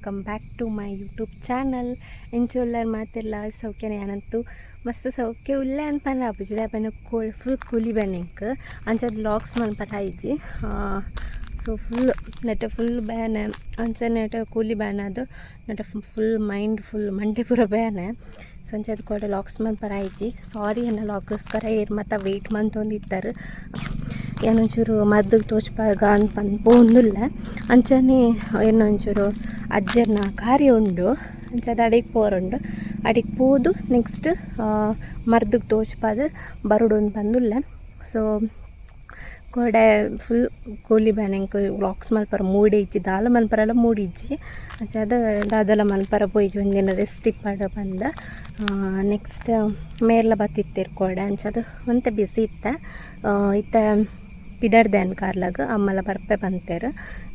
Welcome back to my YouTube channel. ಎಂಚ ಉಲ್ಲರ್ ಮಾತೆರ್ಲ ಸೌಖ್ಯನೆ? ಯಾನಂತೂ ಮಸ್ತ್ ಸೌಖ್ಯ ಉಲ್ಲೆ ಅನ್ಪಂಡ ಆಪುಜಿ, ದಾಯೆ ಕೋಳಿ ಫುಲ್ ಕೂಲಿ ಬೇನೆ ಅಂಚಾದ್ ವ್ಲಾಗ್ಸ್ ಮನ್ಪರ ಆಯಿಜಿ. ಸೊ ಫುಲ್ ನೆಟೆ ಫುಲ್ ಬೇನೆ, ಅಂಚನೆ ನೆಟೆ ಕೂಲಿ ಬೇನೆ, ಅದು ನೆಟೆ full mind full ಮಂಡೆ ಪೂರ ಬೇನೆ. ಸೊ ಅಂಚಾದ್ ಕೋಡೆ ವ್ಲಾಗ್ಸ್ ಮನ್ಪರ ಆಯಿಜಿ, ಸಾರಿ. ಎನ್ನ ವ್ಲಾಗೋಸ್ಕರ ಏರ್ ಮಾತ ವೆಯ್ಟ್ ಮಂತೊಂದಿತ್ತೆರ್. ಯಾನೊಂಚೂರು ಮದ್ದುಗ್ ತೋಜ್ಪಾಗ ಅಂದ್ ಪಂದ್ ಪೋವೊಂದುಲ್ಲೆ. ಅಂಚನೆ ಎನ್ನೊಂಚೂರು ಅಜ್ಜೆರ್ನ ಕಾರ್ಯ ಉಂಡು, ಅಂಚಾದ್ ಅಡೆಗ್ ಪೋರುಂಡು. ಅಡೆಗ್ ಪೋದು ನೆಕ್ಸ್ಟ್ ಮರ್ದ್ಗ್ ತೋಜ್ಪಾದ್ ಬರೊಡು ಪಂದುಲ್ಲೆ. ಸೊ ಕೋಡೆ ಫುಲ್ ಕೂಲಿ ಬೇನೆ, ಎಂಕ್ ವ್ಲಾಗ್ಸ್ ಮಲ್ಪರ ಮೂಡೆ ಇಜ್ಜಿ, ದಾಲ ಮನ್ಪರೆಲ ಮೂಡ್ ಇಜ್ಜಿ. ಅಂಚಾದ್ ದಾದಲ ಮನ್ಪರ ಪೋಯಿಜಿ, ಒಂದಿನ ರೆಸ್ಟ್ ಇಪ್ಪಡ್ ಪಂದ್. ನೆಕ್ಸ್ಟ್ ಮೇರ್ಲ ಬತ್ತಿತ್ತೆರ್ ಕೋಡೆ, ಅಂಚಾದ್ ಒಂತೆ ಬಿಸಿ ಇತ್ತೆ. ಇತ್ತೆ ಪಿದಡ್ದೆ ಕಾರ್ಲಾಗ್, ಅಮ್ಮಲ ಬರ್ಪೆ ಪಂತೆರ್.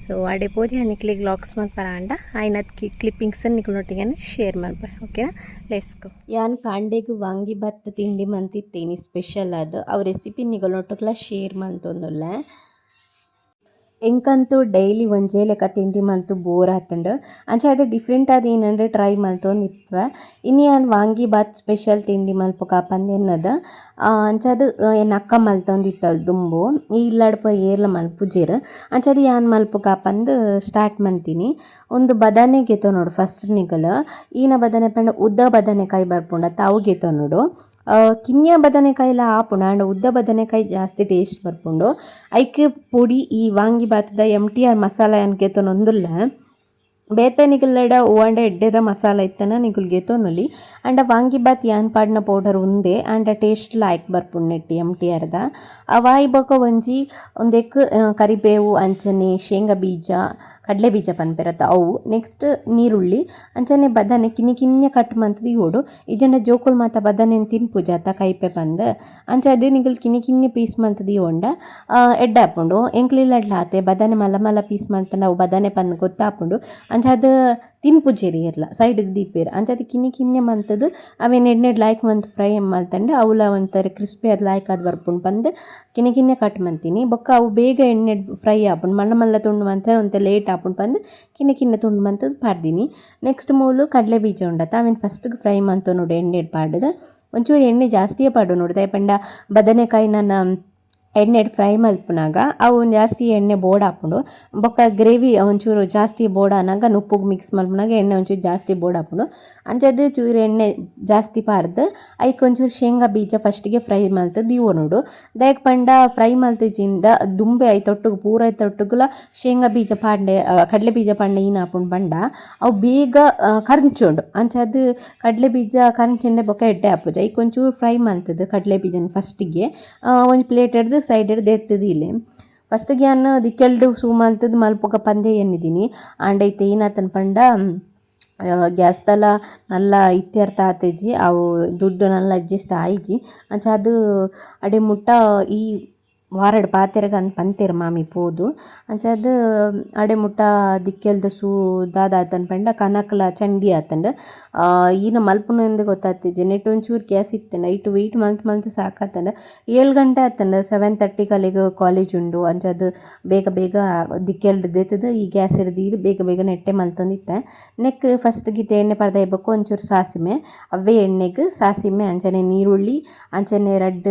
ಸೊ ಅಡೆ ಪೋದು ನಿಕ್ಲೆಗ್ ವ್ಲಾಗ್ಸ್ ಮನ್ಪರ ಆಂಡ ಆಯ್ನತ್ ಕ್ಲಿಪ್ಪಿಂಗ್ಸ್ ನಿಕ್ಲ್ನೊಟ್ಟಿಗೆ ಶೇರ್ ಮಲ್ಪೆ, ಓಕೆನಾ? Let's go. ಯಾನ್ ಕಾಂಡೆಗ್ ವಾಂಗಿಬಾತ್ ತಿಂಡಿ ಮಂತಿತ್ತೇನಿ ಸ್ಪೆಷಲ್ ಆದ್. ಅವು ರೆಸಿಪಿ ನಿಗಲ್ನೊಟ್ಟುಗ್ಲ ಶೇರ್ ಮಂತೊಂದುಲ್ಲೆ. ಎಂಕಂತೂ ಡೈಲಿ ಒಂಜೇ ಲೆಕ್ಕ ತಿಂಡಿ ಮಂತು ಬೋರ್ ಆತುಂಡು. ಅಂಚಾದ್ ಡಿಫ್ರೆಂಟ್ ಆದ್ ಏನಂದ್ರೆ ಟ್ರೈ ಮಲ್ತೊಂದಿಪ್ಪೆ. ಇನಿ ಯಾನ್ ವಾಂಗಿಬಾತ್ ಸ್ಪೆಷಲ್ ತಿಂಡಿ ಮಲ್ಪುಗ ಪಂದ್ ಎನ್ನದ. ಅಂಚಾದ್ ಎನ್ನ ಅಕ್ಕ ಮಲ್ತೊಂದಿತ್ತಲ್ ದುಂಬು, ಈ ಇಲ್ಲಡ್ ಪೂರ ಏರ್ಲ ಮಲ್ಪುಜೆರ್. ಅಂಚಾದ್ ಯಾನ್ ಮಲ್ಪುಗ ಪಂದ್ ಸ್ಟಾರ್ಟ್ ಮಂತಿನಿ. ಉಂದು ಬದನೆ ಗೆತೊನೊಡು ಫಸ್ಟ್ ನಿಕುಲು. ಈನ ಬದನೆ ಪಂಡ ಉದ್ದ ಬದನೆಕಾಯಿ ಬರ್ಪುಂಡು ಅತ್ತ, ಅವು ಗೆತೊನೊಡು. ಕಿನ್ಯ ಬದನೆಕಾಯಿಲ ಆಪುಂಡು, ಆಂಡ ಉದ್ದ ಬದನೆಕಾಯಿ ಜಾಸ್ತಿ ಟೇಸ್ಟ್ ಬರ್ಪುಂಡು. ಐಕ್ ಪೊಡಿ ಈ ವಾಂಗಿಬಾತ್ದ ಎಮ್.ಟಿ.ಆರ್ ಮಸಾಲ ಯಾನ್ ಗೆತೊನೊಂದುಲ್ಲೆ. ಬೇತೆ ನಿಕುಲೆಡ ಒವ್ವಾಂಡ ಎಡ್ಡೆದ ಮಸಾಲ ಇತ್ತನ ನಿಕುಲು ಗೆತೊನೊಲಿ. ಆಂಡ ವಾಂಗಿಬಾತ್ ಯಾನ್ ಪಾಡ್ನ ಪೌಡರ್ ಉಂದೆ, ಆಂಡ ಟೇಸ್ಟ್ ಲಾಯ್ಕ್ ಬರ್ಪುಂಡು ನೆಟ್ಟ್ ಎಮ್.ಟಿ.ಆರ್ದ. ಅವಾಯಿ ಬೊಕ ಒಂಜಿ ಉಂದೆಕ್ ಕರಿಬೇವು, ಅಂಚನೆ ಶೇಂಗಾ ಬೀಜ, ಕಡಲೆ ಬೀಜ ಪನ್ಪೆರತ್ತ ಅವು, ನೆಕ್ಸ್ಟ್ ನೀರುಳ್ಳಿ, ಅಂಚನೆ ಬದನೆ ಕಿನ್ನಿ ಕಿನ್ಯ ಕಟ್ ಮಂತ್ ದೀವೊಡು. ಇಜ್ಜಂಡ ಜೋಕುಲು ಮಾತ ಬದನೆನ್ ತಿನ್ಪುಜ ಅತ್ತ ಕೈಪೆ ಪಂದ್. ಅಂಚಾದ್ ನಿಕುಲು ಕಿನ್ನಿ ಕಿನ್ನಿ ಪೀಸ್ ಮಂತ್ ದೀವೊಂಡ ಎಡ್ಡೆ ಆಪುಂಡು. ಎಂಕ್ಲು ಇಲ್ಲಡ್ಲ ಆತೆ ಬದನೆ ಮಲ್ಲ ಮಲ್ಲ ಪೀಸ್ ಮಂತ್ಂಡ ಅವು ಬದನೆ ಪಂದ್ ಗೊತ್ತಾಪುಂಡು, ಅಂಚಾದ್ ತಿನ್ಪುಜೆರ್ ಏರ್ಲ, ಸೈಡ್ಗ್ ದೀಪೆರ್. ಅಂಚಾದ್ ಕಿನ್ನಿ ಕಿನ್ಯ ಮಂತ್ದ್ ಅವೆನ್ ಎಣ್ಣೆಡ್ ಲಾಯ್ಕ್ ಮಂತ್ ಫ್ರೈ ಮಲ್ತಂಡ ಅವುಲ ಒಂಥರ ಕ್ರಿಸ್ಪಿ ಆದ್ ಲಾಯ್ಕ್ ಆದ್ ಬರ್ಪುಂಡು ಪಂದ್ ಕಿನ್ನಿ ಕಿನ್ಯ ಕಟ್ ಮಂತಿನಿ. ಬೊಕ್ಕ ಅವು ಬೇಗ ಎಣ್ಣೆಡ್ ಫ್ರೈ ಆಪುಂಡು, ಮಲ್ಲ ಮಲ್ಲ ತುಂಡು ಮಂತ್ ಒಂತೆ ಲೇಟ್ ಆಪುಂಡು ಪಂದ್ ಕಿನ್ನಿ ಕಿನ್ಯ ತುಂಡು ಮಂತ್ದ್ ಪಾಡ್ದಿನಿ. ನೆಕ್ಸ್ಟ್ ಮೂಲು ಕಡಲೆ ಬೀಜ ಉಂಡತ್ತ, ಅವೆನ್ ಫಸ್ಟ್ಗೆ ಫ್ರೈ ಮಂತೊನೊಡು ಎಣ್ಣೆಡ್ ಪಾಡ್ದ್. ಒಂಚೂರು ಎಣ್ಣೆ ಜಾಸ್ತಿಯೇ ಪಾಡೊನೊಡು, ದಾಯೆ ಪಂಡ ಬದನೆಕಾಯಿ ನನ ಎಣ್ಣೆಡ್ ಫ್ರೈ ಮಲ್ಪುನಗ ಅವು ಜಾಸ್ತಿ ಎಣ್ಣೆ ಬೋಡಾಪುಂಡು. ಬೊಕ್ಕ ಗ್ರೇವಿ ಒಂಚೂರು ಜಾಸ್ತಿ ಬೋಡಾನಗ, ನುಪ್ಪುಗು ಮಿಕ್ಸ್ ಮಲ್ಪುನಗ ಎಣ್ಣೆ ಒಂಚೂರು ಜಾಸ್ತಿ ಬೋಡಾಪುಂಡು. ಅಂಚಾದ್ ಚೂರು ಎಣ್ಣೆ ಜಾಸ್ತಿ ಪಾರ್ದ್ ಐಕ್ ಒಂಚೂರು ಶೇಂಗಾ ಬೀಜ ಫಸ್ಟಿಗೆ ಫ್ರೈ ಮಲ್ತ್ ದೀವೊನೊಡು. ದಾಯೆಗ್ ಪಂಡ ಫ್ರೈ ಮಲ್ತಿಜಿಂಡ ದುಂಬೆ ಐತೊಟ್ಟುಗು ಪೂರ ಐತೊಟ್ಟುಗುಲ ಶೇಂಗಾ ಬೀಜ ಪಾಡ್ಂಡ, ಕಡಲೆ ಬೀಜ ಪಾಡ್ಂಡ ಏನಾಪುಂಡು ಪಂಡ ಅವು ಬೇಗ ಕರ್ಂಚುಂಡು. ಅಂಚಾದ್ ಕಡಲೆ ಬೀಜ ಕರ್ಂಚಿಂಡ ಬೊಕ್ಕ ಎಡ್ಡೆ ಆಪುಜಿ. ಐಕ್ ಒಂಚೂರು ಫ್ರೈ ಮಲ್ತ್ದ್ ಕಡಲೆ ಬೀಜನ್ ಫಸ್ಟಿಗೆ ಒಂಜಿ ಪ್ಲೇಟ್ ಹಿಡ್ದು ಸೈಡ್ ದೆತ್ತ್ ದೀಲೆ. ಫಸ್ಟಿಗೆ ಯಾನ್ ದಿಕ್ಕೆಲ್ಡ್ ಸೂ ಮಲ್ತ್ದ್ ಮಲ್ಪುಗ ಪಂದೇ ಎನ್ನಿದೀನಿ. ಆಂಡ ಇತ್ತೆ ಏನಾತನ್ ಪಂಡ ಗ್ಯಾಸ್ದಲ ನಲ್ಲ ಇತ್ಯರ್ಥ ಆತಿಜಿ, ಅವು ದುಡ್ಡು ನಲ್ಲ ಅಡ್ಜಸ್ಟ್ ಆಯಿಜಿ. ಅಂಚಾದ್ ಅಡೆ ಮುಟ್ಟ ಈ ವಾರಡ್ ಪಾತೆರಗ ಅಂದ್ ಪಂತೆರ್ ಮಾಮಿ ಪೋದು. ಅಂಚಾದ್ ಅಡೆ ಮುಟ್ಟ ದಿಕ್ಕೆಲ್ದ ಸೂ ದಾದ ಆತನ್ ಪಂಡ ಕನಕ್ಲ ಚಂಡಿ ಆತುಂಡು. ಈನ ಮಲ್ಪುನ ಗೊತ್ತಾತಿಜಿ. ನೆಟ್ ಒಂಚೂರು ಗ್ಯಾಸ್ ಇತ್ತುಂಡ ಐಟ್ ವೆಯ್ಟ್ ಮಲ್ತ್ ಮಲ್ತ್ ಸಾಕಾತುಂಡು. 7 ಗಂಟೆ ಆತುಂಡು, 7:30 ಅಲೆಗ್ ಕಾಲೇಜ್ ಉಂಡು. ಅಂಚಾದ್ ಬೇಗ ಬೇಗ ದಿಕ್ಕೆಲ್ಡ್ ದೆತ್ತ್ದ್ ಈ ಗ್ಯಾಸ್ ದೀದ್ ಬೇಗ ಬೇಗ ನೆಟ್ಟೆ ಮಲ್ತೊಂದಿತ್ತೆ. ನೆಕ್ ಫಸ್ಟ್ ಗಿತ್ತೆ ಎಣ್ಣೆ ಪಾಡ್ದ್ ಬೊಕ್ಕ ಒಂಚೂರು ಸಾಸಿಮೆ, ಅವೇ ಎಣ್ಣೆಗ್ ಸಾಸಿಮೆ, ಅಂಚನೆ ನೀರುಳ್ಳಿ, ಅಂಚನೆ ರಡ್ಡ್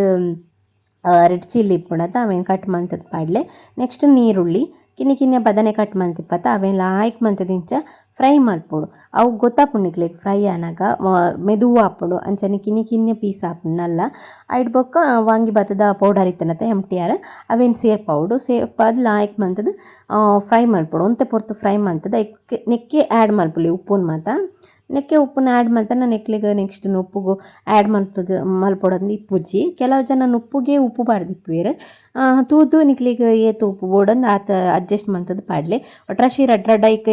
ರೆಡ್ ಚಿಲ್ಲಿ ಇಪ್ಪುಂಡತ ಅವೆನ್ ಕಟ್ ಮಂತ್ದ್ ಪಾಡ್ಲೆ. ನೆಕ್ಸ್ಟ್ ನೀರುಳ್ಳಿ, ಕಿನ್ನಿ ಕಿನ್ನಿ ಬದನೆ ಕಟ್ ಮಂತಿಪ್ಪತ್ತ ಅವೆನ್ ಲಾಯ್ಕ್ ಮಂತ್ದ್ ಇಂಚ ಫ್ರೈ ಮಲ್ಪೊಡು. ಅವು ಗೊತ್ತಾಪುಂಡು ನಿಕ್ಲೆಗ್, ಫ್ರೈ ಆನಗ ಮೆದುವು ಆಪುಂಡು, ಅಂಚನೆ ಕಿನ್ನಿ ಕಿನ್ನಿ ಪೀಸ್ ಆಪುಂಡು ನಲ್ಲ. ಐಟ್ ಬೊಕ್ಕ ವಾಂಗಿಬಾತ್ದ ಪೌಡರ್ ಇತ್ತುಂಡತ ಎಮ್.ಟಿ.ಆರ್, ಅವೆನ್ ಸೇರ್ಪಾವೊಡು. ಸೇರ್ಪಾದ್ ಲಾಯ್ಕ್ ಮಂತ್ದ್ ಫ್ರೈ ಮಲ್ಪೊಡು. ಒಂತೆ ಪೊರ್ತು ಫ್ರೈ ಮಂತ್ದ್ ಐಕ್ ನೆಕ್ಕೆ ಆ್ಯಡ್ ಮಲ್ಪೊಲಿ ಉಪ್ಪುನು ಮಾತ. ನೆಕ್ಕೆ ಉಪ್ಪುನ ಆ್ಯಡ್ ಮಲ್ತಂಡ ನೆಕ್ಲೆಗ್ ನೆಕ್ಸ್ಟ್ ನುಪ್ಪುಗು ಆ್ಯಡ್ ಮಲ್ಪುದು ಮಲ್ಪೊಡಂದು ಇಪ್ಪುಜಿ. ಕೆಲವು ಜನ ನುಪ್ಪುಗೆ ಉಪ್ಪು ಪಾಡ್ದಿಪ್ಪುವೆರ್. ತೂದು ನಿಕ್ಲೆಗ್ ಏತ್ ಉಪ್ಪು ಬೋಡಂದು ಆತ್ ಅಡ್ಜಸ್ಟ್ ಮಂತ್ದ್ ಪಾಡ್ಲೆ. ಒಟ್ರಾಶಿ ರಡ್ಡ್ ರಡ್ಡ್ ಐಕ್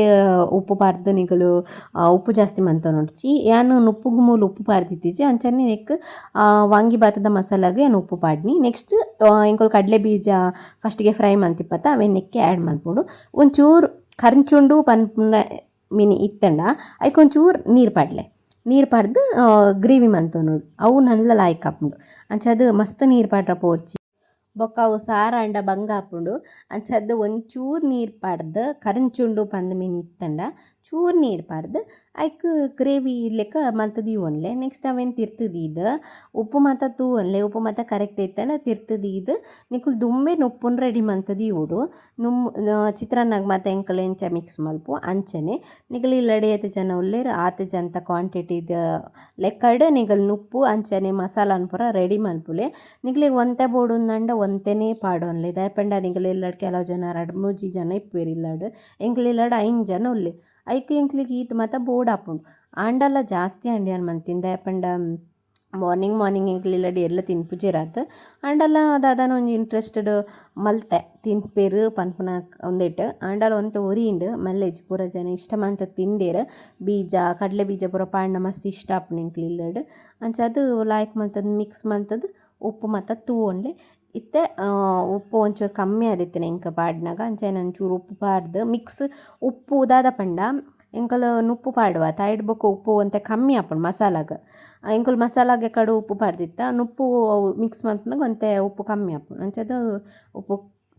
ಉಪ್ಪು ಪಾಡ್ದ್ ನಿಕುಲು ಉಪ್ಪು ಜಾಸ್ತಿ ಮಂತೊನೊಡ್ಚಿ. ಯಾನ್ ನುಪ್ಪುಗು ಮೂಲು ಉಪ್ಪು ಪಾಡ್ದಿತ್ತಿಜಿ, ಅಂಚನೆ ನೆಕ್ ವಾಂಗಿಬಾತ್ದ ಮಸಾಲಾಗ್ ಯಾನ್ ಉಪ್ಪು ಪಾಡ್ನಿ. ನೆಕ್ಸ್ಟ್ ಎಂಕುಲು ಕಡಲೆ ಬೀಜ ಫಸ್ಟಿಗೆ ಫ್ರೈ ಮಂತಿಪ್ಪತ್ತ ಅವೆನ್ ನೆಕ್ಕೆ ಆ್ಯಡ್ ಮಲ್ಪೊಡು. ಒಂಚೂರು ಕರ್ಂಚುಂಡು ಪನ್ಪುನ ಮಿನಿ ಇತ್ತಂಡ ಐಕ್ ಒಂಚೂರು ನೀರು ಪಾಡ್ಲೆ. ನೀರು ಪಾಡ್ದ್ ಗ್ರೇವಿ ಮಂತೊನೊಡು, ಅವು ನಲ್ಲ ಲಾಯ್ಕ್ ಆಪುಂಡು. ಅಂಚಾದ್ ಮಸ್ತ್ ನೀರು ಪಾಡ್ರ ಪೋರ್ಚಿ, ಬೊಕ್ಕ ಅವು ಸಾರಾಂಡ ಬಂಗ ಆಪುಂಡು. ಅಂಚಾದ್ ಒಂಚೂರು ನೀರು ಪಾಡ್ದ್ ಕರಂಚುಂಡು ಪಂದ್ ಮಿನಿ ಇತ್ತಂಡ ಚೂರು ನೀರು ಪಾಡ್ದ್ ಐಕ್ ಗ್ರೇವಿ ಲೆಕ್ಕ ಮಲ್ತ್ ದೀವೊನ್ಲೆ. ನೆಕ್ಸ್ಟ್ ಅವೆನ್ ತಿರ್ತ್ ದೀದ್ ಉಪ್ಪು ಮಾತ ತೂವೊನ್ಲೆ. ಉಪ್ಪು ಮಾತ ಕರೆಕ್ಟ್ ಇತ್ತಂಡ ತಿರ್ತ್ ದೀದ್ ನಿಕುಲು ದುಂಬೇ ನುಪ್ಪುನು ರೆಡಿ ಮಲ್ತ್ ದೀವೊಡು. ಚಿತ್ರಾನ್ನಗ್ ಮಾತ ಎಂಕುಲು ಎಂಚ ಮಿಕ್ಸ್ ಮಲ್ಪುವ ಅಂಚನೆ ನಿಕುಲು ಇಲ್ಲಡೆ ಏತ್ ಜನ ಉಲ್ಲೆರ್ ಆತ್ ಜನತ ಕ್ವಾಂಟಿಟಿದ ಲೆಕ್ಕಡ್ ನಿಕುಲು ನುಪ್ಪು ಅಂಚನೆ ಮಸಾಲನ್ ಪೂರ ರೆಡಿ ಮಲ್ಪುಲೆ. ನಿಕ್ಲೆಗ್ ಒಂತೆ ಬೋಡುಂದಂಡ ಒಂತೆನೇ ಪಾಡೊನ್ಲೆ. ದಾಯೆ ಪಂಡ ನಿಕುಲು ಇಲ್ಲಡ್ ಕೆಲವು ಜನ ರಡ್ಡ್ ಮೂಜಿ ಜನ ಇಪ್ಪುವೆರ್ ಇಲ್ಲಡ್. ಎಂಕ್ಲೆ ಇಲ್ಲಡ್ 5 ಜನ ಉಲ್ಲೆರ್. ಐಕ್ ಎಂಕ್ಲೆಗ್ ಈತ್ ಮಾತ ಬೋಡಾಪುಂಡು. ಆಂಡಲ ಜಾಸ್ತಿ ಆಂಡ್ ಯಾನ್ ಮಂತಿನಿ. ದಾಯೆ ಪಂಡ ಮಾರ್ನಿಂಗ್ ಮಾರ್ನಿಂಗ್ ಎಂಕ್ಲೆ ಇಲ್ಲಡ್ ಏರ್ಲ ತಿನ್ಪುಜೆರಾತ್. ಆಂಡಲ ದಾದನ ಒಂಜಿ ಇಂಟ್ರೆಸ್ಟೆಡ್ ಮಲ್ತೆ ತಿನ್ಪೆರ್ ಪನ್ಪುನ ಉಂದೆಟ್. ಆಂಡಲ ಒಂತೆ ಒರಿಂಡ್ ಮಲ್ಲೆಜ್ ಪೂರ ಜನ ಇಷ್ಟ ಮಂತ್ ತಿಂದೆರ್. ಬೀಜ ಕಡಲೆ ಬೀಜ ಪೂರ ಪಾಡ್ಂಡ ಮಸ್ತ್ ಇಷ್ಟ ಆಪುಂಡು ಎಂಕ್ಲೆ ಇಲ್ಲಡ್. ಅಂಚಾದ್ ಲಾಯ್ಕ್ ಮಲ್ತದ್ ಮಿಕ್ಸ್ ಮಲ್ತದ್ ಉಪ್ಪು ಮಾತ ತೂವೊನ್ಲೆ. ಇತ್ತೆ ಉಪ್ಪು ಒಂಚೂರು ಕಮ್ಮಿ ಆದಿತ್ತಿನ ಎಂಕ್ ಪಾಡ್ನಗ ಅಂಚ ಒಂಚೂರು ಉಪ್ಪು ಪಾಡ್ದ್ ಮಿಕ್ಸ್ ಉಪ್ಪು ದಾದ ಪಂಡ ಎಂಕುಲು ನುಪ್ಪು ಪಾಡುವ ಐಡ್ ಬೊಕ್ಕ ಉಪ್ಪು ಒಂತೆ ಕಮ್ಮಿ ಆಪುಂಡು ಮಸಾಲಾಗ್. ಎಂಕುಲು ಮಸಾಲಾಗ್ ಕಡು ಉಪ್ಪು ಪಾಡ್ದಿತ್ತ ನುಪ್ಪು ಮಿಕ್ಸ್ ಮಲ್ಪುನಗ ಒಂತೆ ಉಪ್ಪು ಕಮ್ಮಿ ಆಪುಂಡು. ಅಂಚಾದ್ ಉಪ್ಪು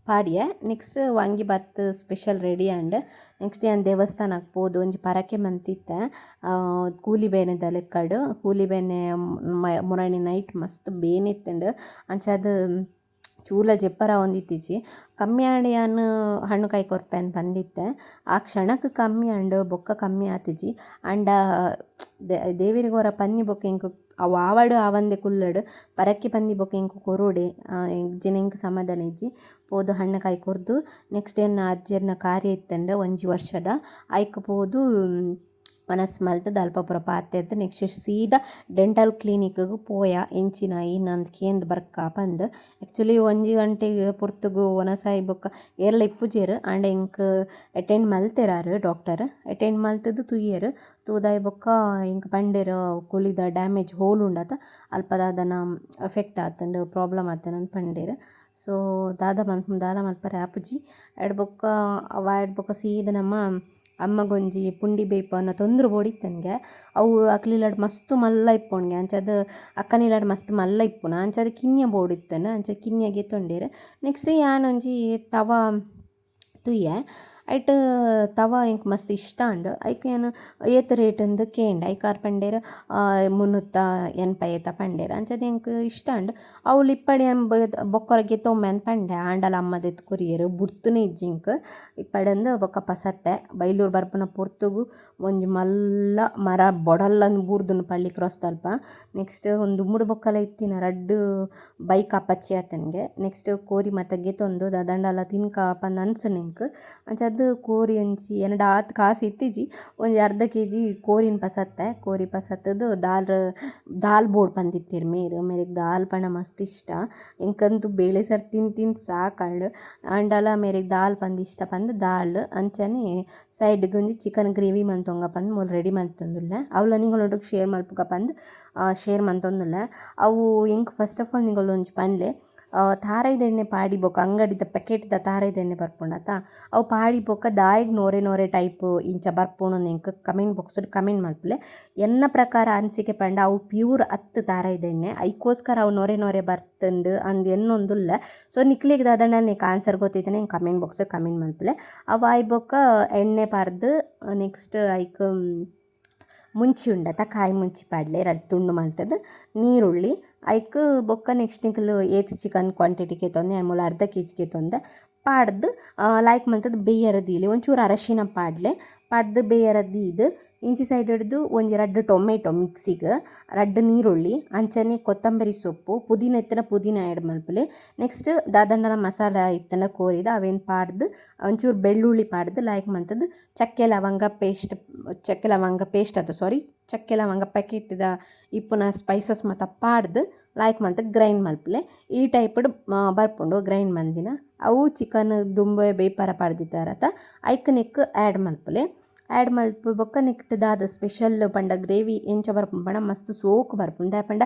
ಪಾಡಿಯೆ. Next vangibath special ready and. Next ಯಾನ್ ದೇವಸ್ಥಾನಗ್ ಪೋದು ಒಂಜಿ ಪರಕೆ ಮಂತಿತ್ತೆ. ಕೂಲಿ ಬೇನೆದ ಲೆಕ್ಕಡ್ ಕೂಲಿ ಬೇನೆ ಮುರಾನಿ ನೈಟ್ ಮಸ್ತ್ ಬೇನೆ ಇತ್ತುಂಡು. ಅಂಚಾದ್ ಚೂಲ ಜೆಪ್ಪರ ಆವೊಂದಿತ್ತಿಜಿ. ಕಮ್ಮಿ ಆಂಡ್ ಯಾನ್ ಹಣ್ಣು ಕಾಯಿ ಕೊರ್ಪೆ ಪಂದಿತ್ತೆ. ಆ ಕ್ಷಣಕ್ಕೆ ಕಮ್ಮಿ ಆಂಡ್ ಬೊಕ್ಕ ಕಮ್ಮಿ ಆತಿಜಿ. ಆಂಡ ದೇವೆರೆಗ್ ಒರ ಪನ್ನಿ ಬೊಕ್ಕ ಎಂಕ್ ಅವು ಆವಡ್ ಆವಂದೆ ಕುಲ್ಲಡ್ ಪರಕೆ ಪಂದಿ ಬೊಕ್ಕ ಎಂಕ್ ಕೊರೊಡೆ ಇಜ್ಜಿಂಡ ಎಂಕ್ ಸಮಾಧಾನ ಇಜ್ಜಿ. ಪೋದು ಹಣ್ಣು ಕಾಯಿ ಕೊರ್ದು ನೆಕ್ಸ್ಟ್ ಎನ್ನ ಅಜ್ಜೆರ್ನ ಕಾರ್ಯ ಇತ್ತುಂಡು ಒಂಜಿ ವರ್ಷದ ಐಕ್ ಪೋದು ವನಸ್ ಮಲ್ತುದು ಅಲ್ಪ ಪೂರ ಪಾತೆರ್ದ್ ನೆಕ್ಸ್ಟ್ ಸೀದಾ ಡೆಂಟಲ್ ಕ್ಲಿನಿಕ್ಗ್ ಪೋಯ ಎಂಚಿನ ಈನಂದ್ ಕೇಂದ್ ಬರ್ಕ ಪಂದ್. ಆಕ್ಚುಲಿ ಒಂಜಿ ಗಂಟೆಗ್ ಪೊರ್ತುಗು ವನಸಾಯಿ ಬೊಕ್ಕ ಏರ್ಲ ಇಪ್ಪುಜೆರ್. ಆಂಡ ಎಂಕ್ ಅಟೆಂಡ್ ಮಲ್ತೆರ್ ಡಾಕ್ಟರ್. ಅಟೆಂಡ್ ಮಲ್ತುದು ತೂಯೆರ್. ತೂದಾಯಿ ಬೊಕ್ಕ ಎಂಕ್ ಪಂಡೆರ್ ಕೂಲಿದ ಡ್ಯಾಮೇಜ್ ಹೋಲ್ ಉಂಡತ ಅಲ್ಪ ದಾದನ ಎಫೆಕ್ಟ್ ಆತುಂಡು ಪ್ರಾಬ್ಲಮ್ ಆತುಂಡು ಅಂದ್ ಪಂಡೆರ್. ಸೊ ದಾದ ಮನ್ಪುನು ದಾಲ ಮಲ್ಪರೆ ಆಪುಜಿ. ಐಡ್ ಬೊಕ್ಕ ಅವ ಐಡ್ ಬೊಕ್ಕ ಸೀದಾ ನಮ್ಮ ಅಮ್ಮಗೊಂಜಿ ಪುಂಡಿ ಬೇಯ್ಪುನ ತೊಂದುರು ಬೋಡಿತ್ತಂಗೆ. ಅವು ಅಕ್ಲ್ ಮಸ್ತ್ ಮಲ್ಲ ಇಪ್ಪುಂಡು ಅಂಚಾದ್ ಅಕ್ಕನ ಇಲ್ಲಡ್ ಮಸ್ತ್ ಮಲ್ಲ ಇಪ್ಪುನ ಅಂಚಾದ್ ಕಿನ್ಯ ಬೋಡಿತ್ತಂಡ್ ಅಂಚ ಕಿನ್ಯ ಗೆತೊಂಡೆರ್. ನೆಕ್ಸ್ಟ್ ಯಾನೊಂಜಿ ತವ ತೂಯೆ. ಐಟ್ ತವ ಎಂಕ್ ಮಸ್ತ್ ಇಷ್ಟ ಆಂಡ್. ಐಕ್ ಯಾನ್ ಏತ್ ರೇಟ್ ಅಂದ್ ಕೇಂಡೆ. ಐಕ್ ಆರ್ ಪಂಡೆರ್ 380 ಏತ ಪಂಡೆರ್. ಅಂಚಾದ್ ಎಂಕ್ ಇಷ್ಟ ಆಂಡ್. ಅವ್ಲು ಇಪ್ಪಡ್ ಯಾನ್ ಬೊಕ್ಕೊರ ಗೆತೊಂಬೆ ಅಂದ್ ಪಂಡೆ. ಆಂಡಲ ಅಮ್ಮ ದೆತ್ತ್ ಕೊರಿಯೆರ್ ಬುಡ್ತುನೆ ಇಜ್ಜಿ ಎಂಕ್. ಇಪ್ಪಡಂದ್ ಬೊಕ್ಕ ಪಸತ್ತೆ ಬೈಲೂರು ಬರ್ಪುನ ಪೊರ್ತುಗು ಒಂಜಿ ಮಲ್ಲ ಮರ ಬೊಡಲ್ಲಂದ್ ಬೂರ್ದುಂಡು ಪಳ್ಳಿ ಕ್ರಾಸ್ ದಲ್ಪ. ನೆಕ್ಸ್ಟ್ ಉಂದು ದುಂಬುಡು ಬೊಕ್ಕಲ ಇತ್ತಿನ ರಡ್ಡ್ ಬೈಕ್ ಅಪಚ್ಚಿ ಆತನ್ಗೆ. ನೆಕ್ಸ್ಟ್ ಕೋರಿ ಮಾತ ಗೆತೊಂದು ದಾದಂಡಲ ತಿನ್ಕ ಪಂದ್ ಅನ್ಸುಂಡು ಎಂಕ್. ಅಂಚಾದ್ ಕೋರಿ ಒಂಜಿ ಎನ್ನಡ ಆತ್ ಕಾಸ್ ಇತ್ತಿಜಿ. ಒಂಜಿ ಅರ್ಧ ಕೆಜಿ ಕೋರಿನ್ ಪಸತ್ತೆ. ಕೋರಿ ಪಸತ್ತುದು ದಾಲ್ ದಾಲ್ ಬೋಡು ಪಂದಿತ್ತೆರ್ ಮೇರ್. ಮೇರೆಗ್ ದಾಲ್ ಪಂಡ ಮಸ್ತ್ ಇಷ್ಟ. ಎಂಕಂತೂ ಬೇಳೆ ಸಾರು ತಿಂದು ತಿಂದು ಸಾಕಾಂಡ್. ಆಂಡಲ ಮೇರೆಗ್ ದಾಲ್ ಪಂದ್ ಇಷ್ಟ ಪಂದ್ ದಾಲ್ ಅಂಚನೆ ಸೈಡ್ಗ್ ಒಂಜಿ ಚಿಕನ್ ಗ್ರೇವಿ ಮಂತೊಂಗ ಪಂದ್ ಮೂಲು ರೆಡಿ ಮಂತೊಂದುಲ್ಲೆ. ಅವ್ಲ ನಿಕುಲೊಟ್ಟುಗು ಶೇರ್ ಮಲ್ಪುಗ ಪಂದ್ ಶೇರ್ ಮಂತೊಂದುಲ್ಲೆ. ಅವು ಎಂಕ್ first of all ನಿಕುಲು ಒಂಜಿ ಪನ್ಲೆ ತಾರಾಯಿದ ಎಣ್ಣೆ ಪಾಡಿ ಬೊಕ್ಕ ಅಂಗಡಿದ ಪ್ಯಾಕೆಟ್ದ ತಾರಾಯಿದ ಎಣ್ಣೆ ಬರ್ಪುಂಡತ ಅವು ಪಾಡಿ ಬೊಕ್ಕ ದಾಯೆಗ್ ನೋರೆ ನೋರೆ ಟೈಪ್ ಇಂಚ ಬರ್ಪುಂಡು ಎಂಕ್ ಕಮೆಂಟ್ ಬಾಕ್ಸ್ಡ್ ಕಮೆಂಟ್ ಮಲ್ಪುಲೆ. ಎನ್ನ ಪ್ರಕಾರ ಅನಿಸಿಕೆ ಪಂಡ ಅವು ಪ್ಯೂರ್ ಅತ್ತ್ ತಾರಾಯಿದ ಎಣ್ಣೆ ಐಕೋಸ್ಕರ ಅವು ನೋರೆ ನೋರೆ ಬರ್ತುಂಡು ಅಂದ್ ಎನ್ನೊಂದುಲ್ಲೆ. ಸೊ ನಿಕ್ಲೆಗ್ ದಾದಂಡ ನಿಕ್ ಆನ್ಸರ್ ಗೊತ್ತಿತ್ತಂಡ ಎಂಕ್ comment box comment ಮಲ್ಪುಲೆ. ಅವು ಆಯಿ ಬೊಕ್ಕ ಎಣ್ಣೆ ಪಾಡ್ದ್ ನೆಕ್ಸ್ಟ್ ಐಕ್ ಮುಂಚಿ ಉಂಡತ ಕಾಯಿ ಮುಂಚಿ ಪಾಡ್ಲೆ ರಡ್ಡ್ ತುಂಡು ಮಲ್ತುದು ನೀರುಳ್ಳಿ ಐಕ್ ಬೊಕ್ಕ ನೆಕ್ಸ್ಟ್ ನಿಕುಲು ಏತ್ ಚಿಕನ್ ಕ್ವಾಂಟಿಟಿ ಗೆತೊಂದೆ ಯಾನ್ ಮೂಲು ಅರ್ಧ ಕೆಜಿ ಗೆತೊಂದೆ ಪಾಡ್ದ್ ಲಾಯ್ಕ್ ಮಲ್ತುದು ಬೇಯರ ದೀಲೆ ಒಂಚೂರು ಅರಶಿನ ಪಾಡ್ಲೆ. ಪಾಡ್ದ್ ಬೇಯರ ದೀದ್ ಇಂಚಿ ಸೈಡ್ ಡ್ದು ಒಂಜಿ ರಡ್ಡ್ ಟೊಮೆಟೊ ಮಿಕ್ಸಿಗ್ ರಡ್ಡ್ ನೀರುಳ್ಳಿ ಅಂಚನೆ ಕೊತ್ತಂಬರಿ ಸೊಪ್ಪು ಪುದೀನ ಇತ್ತಂಡ ಪುದೀನ ಆ್ಯಡ್ ಮಲ್ಪುಲೆ. ನೆಕ್ಸ್ಟ್ ದಾದಂಡಲ ಮಸಾಲ ಇತ್ತಂಡ ಕೋರಿದ ಅವೆನ್ ಪಾಡ್ದ್ ಒಂಚೂರು ಬೆಳ್ಳುಳ್ಳಿ ಪಾಡ್ದ್ ಲಾಯ್ಕ್ ಮಲ್ತುದು ಚಕ್ಕೆ ಲವಂಗ ಪೇಸ್ಟ್ ಚಕ್ಕೆ ಲವಂಗ ಪೇಸ್ಟ್ ಅತ್ತ ಸಾರಿ ಚಕ್ಕೆ ಲವಂಗ ಪ್ಯಾಕೆಟ್ದ ಇಪ್ಪುನ ಸ್ಪೈಸಸ್ ಮಾತ ಪಾಡ್ದ್ ಲಾಯ್ಕ್ ಮಲ್ತ್ ಗ್ರೈಂಡ್ ಮಲ್ಪುಲೆ. ಈ ಟೈಪ್ಡ್ ಬರ್ಪುಂಡು ಗ್ರೈಂಡ್ ಮಂದಿನ. ಅವು ಚಿಕನ್ ದುಂಬೆ ಬೇಯ್ಪರ ಪಾಡ್ದಿತ್ತಾರತ ಐಕ್ ನೆಕ್ಕ್ ಆ್ಯಡ್ ಮಲ್ಪುಲೆ. ಆ್ಯಡ್ ಮಲ್ಪು ಬೊಕ್ಕ ನೆಕ್ಟ್ ದಾದ ಸ್ಪೆಷಲ್ ಪಂಡ ಗ್ರೇವಿ ಎಂಚ ಬರ್ಪುಂಡು ಪಂಡ ಮಸ್ತ್ ಸೋಕು ಬರ್ಪುಂಡು. ದಾಯೆ ಪಂಡ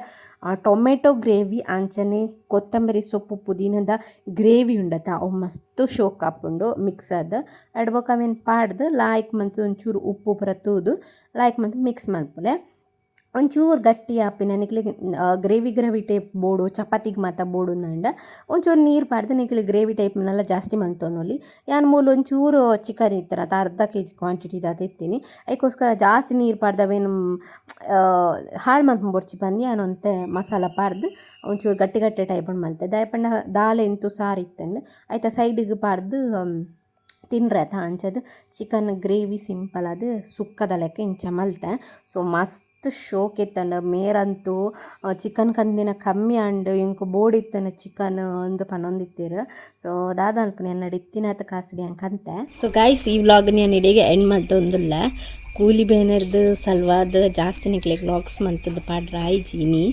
ಟೊಮೆಟೊ ಗ್ರೇವಿ ಅಂಚನೆ ಕೊತ್ತಂಬರಿ ಸೊಪ್ಪು ಪುದೀನದ ಗ್ರೇವಿ ಉಂಡತ ಅವು ಮಸ್ತ್ ಶೋಕ್ ಆಪುಂಡು ಮಿಕ್ಸ್ ಆದ್. ಐಡ್ ಬೊಕ್ಕ ಅವೆನ್ ಪಾಡ್ದ್ ಲಾಯ್ಕ್ ಮಲ್ತ್ ಒಂಚೂರು ಉಪ್ಪು ಪೂರ ತೂದು ಲಾಯ್ಕ್ ಮಲ್ತ್ ಮಿಕ್ಸ್ ಮಲ್ಪುಲೆ. ಒಂಚೂರು ಗಟ್ಟಿ ಆಪಿನ ನಿಕ್ಲೆಗ್ gravy gravy type ಬೋಡು, ಚಪಾತಿಗೆ ಮಾತ ಬೋಡು ಅಂಡ ಒಂಚೂರು ನೀರು ಪಾಡ್ದು ನಿಕ್ಲೆ ಗ್ರೇವಿ ಟೈಪ್ ನಲ್ಲ ಜಾಸ್ತಿ ಮಂತೊನೊಲಿ. ಯಾನ್ ಮೂಲು ಒಂಚೂರು ಚಿಕನ್ ಇತ್ತರ ಅರ್ಧ ಕೆಜಿ ಕ್ವಾಂಟಿಟಿ ದಾತ ಇತ್ತೀನಿ. ಐಕೋಸ್ಕರ ಜಾಸ್ತಿ ನೀರು ಪಾಡ್ದು ಅವೇನು ಹಾಳು ಮನ್ಪೊಡ್ಚಿ ಪಂದ್ ಯಾನ್ ಒಂತೆ ಮಸಾಲ ಪಾಡ್ದು ಒಂಚೂರು ಗಟ್ಟಿ ಗಟ್ಟಿ ಟೈಪ್ ಮಲ್ತೆ. ದಾಯೆ ಪಂಡ ದಾಲ ಎಂತು ಸಾರು ಇತ್ತಂಡ್ ಐತ ಸೈಡಿಗೆ ಪಾಡ್ದು ತಿನ್ರೆ ಆತ. ಅಂಚದ chicken gravy simple ಆದ್ ಸುಕ್ಕದ ಲೆಕ್ಕ ಇಂಚ ಮಲ್ತೆ. ಸೊ ಮಸ್ತ್ ಶೋಕ್ ಇತ್ತಂಡ. ಮೇರಂತೂ ಚಿಕನ್ ಕಂದಿನ ಕಮ್ಮಿ ಆಂಡ್, ಎಂಕ್ ಬೋಡಿತ್ತಂಡ ಚಿಕನ್ ಅಂದ್ ಪನೊಂದಿತ್ತೆರ್. ಸೊ ದಾದ ಅನ್ಪುನ, ಎನ್ನಡ ಇತ್ತಿನಾತ್ ಕಾಸ್ಡ್ ಯಾನ್ ಕಂತೆ. ಸೊ ಗೈಸ್, ಈ ವ್ಲಾಗ್ ಯಾನ್ ಇಡೆಗೆ ಎಂಡ್ ಮಲ್ತೊಂದುಲ್ಲೆ. ಕೂಲಿ ಬೇನೆರ್ದ್ ಸಲ್ವಾದ್ ಜಾಸ್ತಿ ನಿಕ್ಲೆಗ್ ವ್ಲಾಗ್ಸ್ ಮಂತುದು ಪಾಡ್ರ ಆಯ್ಜಿ ಇನಿ.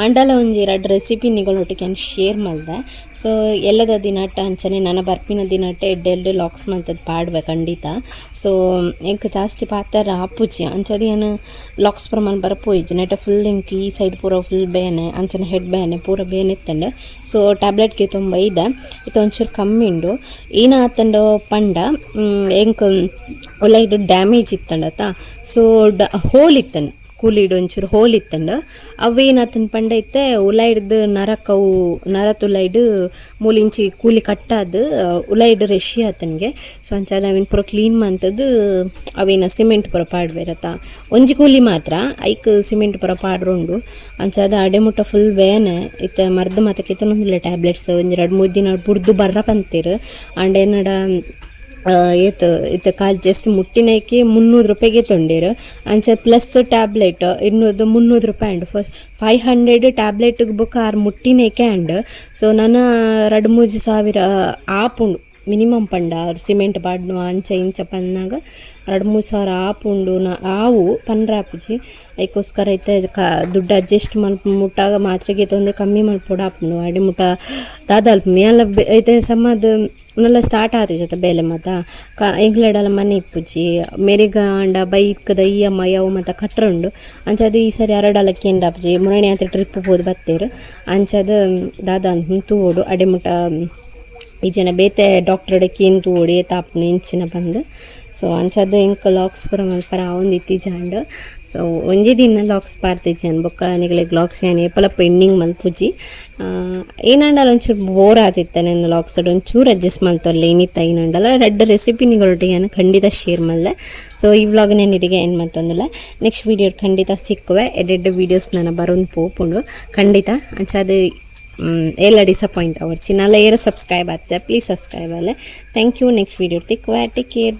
ಆಂಡಲ ಒಂಜಿ ರಡ್ಡ್ ರೆಸಿಪಿ ನಿಗಳೊಟ್ಟಿಗೆ ಯಾನ್ ಶೇರ್ ಮಲ್ದೆ. ಸೊ ಎಲ್ಲದ ದಿನಟ ಅಂಚನೆ ನನ ಬರ್ಪಿನ ದಿನಟ ಎಡ್ಡೆ ಎಡ್ಡೆ ವ್ಲಾಗ್ಸ್ ಮಂತುದು ಪಾಡ್ವೆ ಖಂಡಿತ. ಸೊ ಎಂಕ್ ಜಾಸ್ತಿ ಪಾತೆರ ಆಪುಜಿ, ಅಂಚಾದ್ ಯಾನ್ ವ್ಲಾಗ್ಸ್ ಪೂರ ಮನ್ಪರೆ ಪೋಯಿಜಿ. ನೆಟ ಫುಲ್ ಎಂಕ್ ಈ ಸೈಡ್ ಪೂರ ಫುಲ್ ಬೇನೆ, ಅಂಚನೆ ಹೆಡ್ ಬೇನೆ, ಪೂರ ಬೇನೆ ಇತ್ತಂಡ್. ಸೊ ಟ್ಯಾಬ್ಲೆಟ್ ಗೆತೊಂಬ ಇದ ಇತ್ತೆ ಒಂಚೂರು ಕಮ್ಮಿ ಉಂಡು. ಏನಾತಂಡ ಪಂಡ, ಎಂಕ್ ಉಲಯಿಡ್ ಡ್ಯಾಮೇಜ್ ಇತ್ತಂಡತ, ಸೊ ಹೋಲ್ ಇತ್ತಂಡ್, ಕೂಲಿಡ್ ಒಂಚೂರು ಹೋಲ್ ಇತ್ತಂಡ್. ಅವೇನಾತಂದ್ ಪಂಡ, ಇತ್ತೆ ಉಲಯಿಡ್ದ್ ನರಕವು ನರತ್ ಉಲಯಿಡ್ ಮೂಲಿಂಚಿ ಕೂಲಿ ಕಟ್ಟಾದ್ ಉಲಯಿಡ್ ರೆಶಿ ಆತನ್ಗೆ. ಸೊ ಅಂಚಾದ್ ಅವೆನ್ ಪೂರ ಕ್ಲೀನ್ ಮಂತುದು ಅವೇನ ಸಿಮೆಂಟ್ ಪೂರ ಪಾಡ್ವೆರತ. ಒಂಜಿ ಕೂಲಿ ಮಾತ್ರ, ಐಕ್ ಸಿಮೆಂಟ್ ಪೂರ ಪಾಡ್ರುಂಡು. ಅಂಚಾದ್ ಅಡೆ ಮುಟ್ಟ ಫುಲ್ ಬೇನೆ. ಇತ್ತೆ ಮರ್ದ್ ಮಾತ ಕೆತ್ತೊಂದುಲ್ಲೆ, ಟ್ಯಾಬ್ಲೆಟ್ಸ್. ಒಂಜಿ 2-3 ದಿನ ಬುಡ್ದು ಬರ್ರ ಪಂತೆರ್. ಆಂಡ ಎನ್ನಡ ಏತ್ ಇತ್ತೆ ಕಾಲ್ ಜಸ್ಟ್ ಮುಟ್ಟಿನೈಕೆ 300 ರೂಪಾಯಿಗೆ ತೊಂಡೇರು. ಅಂಚ ಪ್ಲಸ್ ಟ್ಯಾಬ್ಲೆಟ್ 200-300 ರೂಪಾಯಿ and first 500 tablet ಬೊಕ್ಕ ಆರು ಮುಟ್ಟಿನೈಕೆ ಆಂಡ್. ಸೊ ನನ 2-3 ಸಾವಿರ ಆಪುಂಡು ಮಿನಿಮಮ್ ಪಂಡ. ಸಿಮೆಂಟ್ ಪಾಡ್ನು ಅಂಚ ಇಂಚ ಪನ್ನಾಗ 2-3 ಸಾವಿರ ಆಪುಂಡು ನ ಆವು ಪನ್ರ ಆಪುಜಿ. ಐಕೋಸ್ಕರ ಇತ್ತೆ ದುಡ್ಡು ಅಡ್ಜಸ್ಟ್ ಮಲ್ಪ ಮುಟ್ಟಾಗ ಮಾತ್ರೆ ಗೆತೊಂದು ಕಮ್ಮಿ ಮಲ್ಪೊಡು ಆಪುಂಡು. ಅಡೆ ಮುಟ ದಾದ ಅಲ್ಪ ಯಾನ್ಲ ಇತ್ತೆ ಸಮದ್ ಉಂದೆಲ್ಲ ಸ್ಟಾರ್ಟ್ ಆತಿಜತ ಬೇಲೆ ಮಾತ. ಎಂಕ್ಲೆಡಲ ಮನೆ ಇಪ್ಪುಜಿ. ಮೇರೆಗ್ ಆಂಡ ಬೈಕ್ದ ಇಎಂಐ ಅವು ಮಾತ ಕಟ್ಟರುಂಡು. ಅಂಚಾದ್ ಈ ಸರಿ ಅರಡಲ ಕೇಂಡಾಪುಜಿ. ಮುರಣಿ ಆತೆ ಟ್ರಿಪ್ ಪೋದು ಬತ್ತೆರ್. ಅಂಚಾದ್ ದಾದ ತೂವೊಡು, ಅಡೆ ಮುಟ ಇಜ್ಜಂಡ ಬೇತೆ ಡಾಕ್ಟರ್ಡ ಕೇನ್ ತೂವೊಡು ಏತ್ ಆಪುಂಡು ಎಂಚಿನ ಪಂದ್. ಸೊ ಅಂಚಾದ್ ಎಂಕ್ ವ್ಲಾಗ್ಸ್ ಪೂರ ಮಲ್ಪರ ಆವೊಂದಿತ್ತಿಜಾಂಡ್. ಸೊ ಒಂಜಿ ದಿನ ವ್ಲಾಗ್ಸ್ ಪಾಡ್ತಿಜ್ಜಾನ್. ಬೊಕ್ಕ ನಿಕ್ಲೆಗ್ ವ್ಲಾಗ್ಸ್ ಯಾನ್ ಏಪಲ ಪೆಂಡಿಂಗ್ ಮಲ್ಪುಜಿ. ಏನಾಂಡಲ ಒಂಚೂರು ಬೋರ್ ಆತಿತ್ತೆ ನೆನ್ನ ವ್ಲಾಗ್ಸ್. ಒಂಚೂರು ಅಡ್ಜಸ್ಟ್ ಮಲ್ತೊಲ್ಲೆ ಇನಿತ. ಏನಾಂಡಲ ರಡ್ಡ್ ರೆಸಿಪಿ ನಿಗಳೊಟ್ಟಿಗೆ ಯಾನ್ ಖಂಡಿತ ಶೇರ್ ಮಲ್ಲೆ. ಸೊ ಈ ವ್ಲಾಗ್ ನಾನು ಇಡೆಗೆ ಎಂಡ್ ಮಲ್ತೊಂದುಲ್ಲೆ. ನೆಕ್ಸ್ಟ್ ವೀಡಿಯೋ ಖಂಡಿತ ಸಿಕ್ಕುವೆ. ಎಡ್ಡೆಡ್ಡೆ ವೀಡಿಯೋಸ್ ನನ ಬರೊಂದು ಪೋಪುಂಡು ಖಂಡಿತ. ಅಂಚಾದ್ ಎಲ್ಲ ಡಿಸಪಾಯಿಂಟ್ ಅವರ್ಚಿ. ನಲ್ಲ ಏರ ಸಬ್ಸ್ಕ್ರೈಬ್ ಆಚೆ, ಪ್ಲೀಸ್ ಸಬ್ಸ್ಕ್ರೈಬ್ ಅಲ್ಲೇ. Thank you. Next video ತಿಕ್ಕುವೆ. Take care.